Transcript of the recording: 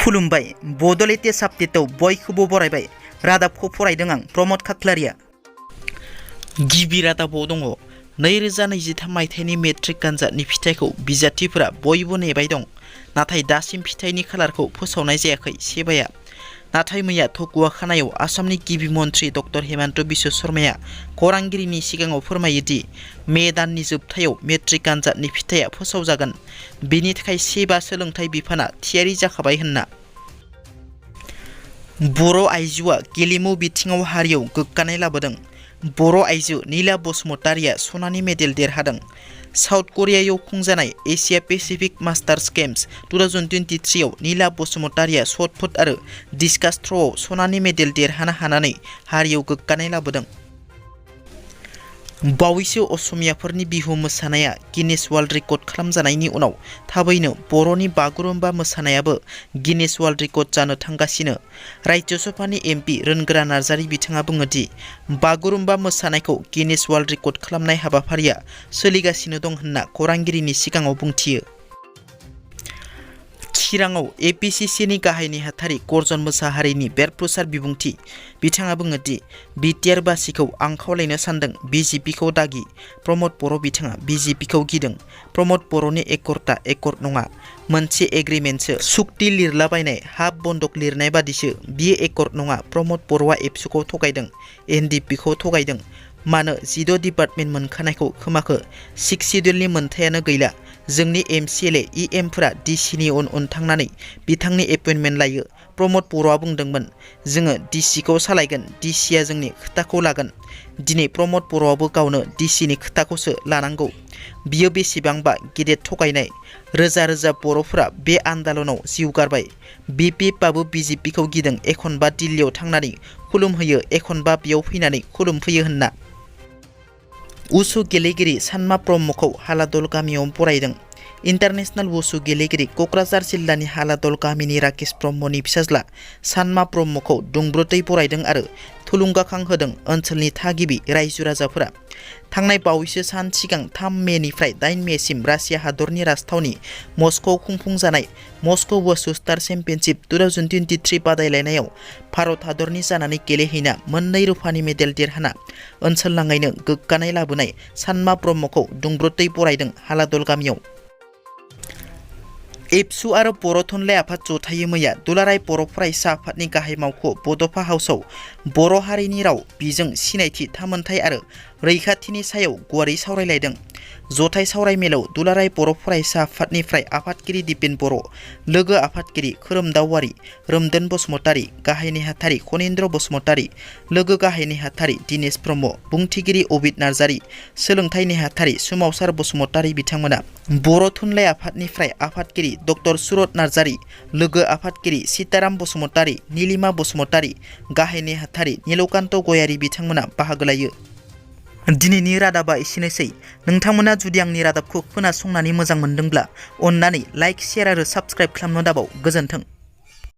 खुलुमबाय बड' लेटेस्ट आपडेटआव बयखौबो बरायबाय। रादाबखौ फरायदों आं प्रमद खाख्लारिया। गिबि रादाबाव दङ 2023 मायथाइनि मेट्रिक आनजादनि फिथाइखौ बिजाथिफोरा बयबो नेबाय दं। नाथाय दासिम फिथाइनि खालारखौ फोसावनाय जायाखै सेबाया। नाथाय मैया थकुवा खानायाव आसामनि गिबि मन्थ्रि डक्टर हेमन्त बिश्व शर्माया खौरांगिरिनि सिगाङाव फोरमायोदि मे दाननि जोबथायाव मेट्रिक आनजादनि फिथाइया फोसावजागोन। बेनि थाखाय सेबा सोलोंथाइ बिफाना थियारि जाखाबाय होनना। बर' आइजोआ गेलेमु बिथिङाव हारियाव गोग्गानाय लाबोदों। बर' आइजो नीला बसुमतारिया सनानि मेडेल देरहादों। साउथ करियायाव खुंजानाय एशिया पेसिफिक मास्टार्स गेम्स 2023 आव नीला बसुमतारिया शट पुट आरो डिस्कास थ्र'आव सनानि मेडेल देरहानो हानानै हारियाव गोग्गानाय लाबोदों। बावैसो असमियाफोरनि बिहु मोसानाया गिनेस वर्ल्ड रेकर्ड खालामजानायनि उनाव थाबैनो बर'नि बागुरुम्बा मोसानायाबो गिनेस वर्ल्ड रेकर्ड जानो थांगासिनो। राज्य सभानि एमपि रोनगोरा नार्जारी बिथाङा बुङोदि बागुरुम्बा मोसानायखौ गिनेस वर्ल्ड रेकर्ड खालामनाय हाबाफारिया सोलिगासिनो दं होनना खौरांगिरिनि सिगाङाव बुंथियो। चिराङाव एपिसिसिनि गाहाय नेहाथारि गर्जन मोसाहारिनि बेरफ्रुसार बिबुंथि। बिथाङा बुङोदि बिटिआर बासिखौ आं खावलायनो सानदों बिजेपिखौ दागि। प्रमद बर' बिथाङा बिजेपिखौ गिदों। प्रमद बर'नि एकर्डआ एकर्ड नङा, मोनसे एग्रिमेन्टसो, सुक्ति लिरलाबायनाय हाफ बन्दक लिरनाय बादिसो, बियो एकर्ड नङा। प्रमद बर'आ एबसुखौ थगायदों, एनडिएफबिखौ थगायदों। मानो 16 डिपार्टमेन्ट मोनखानायखौ खोमाखो? 6 सिडिउलनि मोनथायानो गैला। जोंनि एमसिएलए इएमफोरा डिसिनि उन थांनानै बिथांनि एपइन्टमेन्ट लायो। प्रमद बर'आ बुंदोंमोन, जोङो डिसिखौ सालायगोन, डिसिआ जोंनि खोथाखौ लागोन। दिनै प्रमद बर'आबो गावनो डिसिनि खोथाखौसो लानांगौ। बियो बेसेबांबा गेदेर थगायनाय। रोजा रोजा बर'फोरा बे आन्दालनाव जिउ गारबाय। बिपिएफआबो बिजेपिखौ गिदों एखनबा दिल्लीयाव थांनानै खुलुमहैयो, एखनबा बेयाव फैनानै खुलुमफैयो होनना। उसु गेलेगिरि सानमा ब्रह्मखौ हालादल गामियाव बरायदों। इन्टारनेशनेल वुसु गेलेगिरि क'क्राझार जिल्लानि हालादल गामिनि राकेश ब्रह्मनि फिसाज्ला सानमा ब्रह्मखौ दुंब्रुदै बरायदों आरो थुलुंगाखां होदों ओनसोलनि थागिबि रायजो राजाफोरा। थांनाय बावैसो सान सिगां 3 मेनिफ्राय 8 मेसिम रासिया हादरनि राजथावनि मस्क'आव खुंफुंजानाय मस्क' वुसु स्टार चेम्पियनशिप 2023 बादायलायनायाव भारत हादरनि जानानै गेलेहैना मोननै रुफानि मेडेल देरहाना ओनसोलनाङैनो गोग्गानाय लाबोनाय सानमा ब्रह्मखौ दुंब्रुदै बरायदों हालादल गामियाव। एबसु आरो बर' थुनलाइ आफाद जथायै मैया दुलाराय बर' फरायसा आफादनि गाहाय मावख' बड'फा हाउसआव बर' हारिनि राव बिजों सिनायथि थामोनथाय आरो रैखाथिनि सायाव गुवारै सावरायलायदों। जथाय सावरायमेलाव दुलाराय बर' फरायसा आफादनिफ्राय आफादगिरि दिपेन बर', लोगो आफादगिरि खोरोमदाव वारि, रोमदोन बसुमतारि, गाहाय नेहाथारि खनिन्द्र बसुमतारि, लोगो गाहाय नेहाथारि दिनेश ब्रह्म, बुंथिगिरि अबित नार्जारी, सोलोंथाइ नेहाथारि सुमावसार बसुमतारि बिथांमोना बर' थुनलाइ आफादनिफ्राय आफादगिरि डक्टर सुरत नार्जारी, लोगो आफादगिरि सीताराम बसुमतारि, नीलिमा बसुमतारि, गाहाय नेहाथारि नीलकान्त गयारी बिथांमोना बाहागो लायो। दिनैनि रादाबा एसेनोसै। नोंथांमोना जुदि आंनि रादाबखौ खोनासंनानै मोजां मोनदोंब्ला अन्नानै लाइक, शेयार आरो साबस्क्राइब खालामनो दाबाव। गोजोन्थों।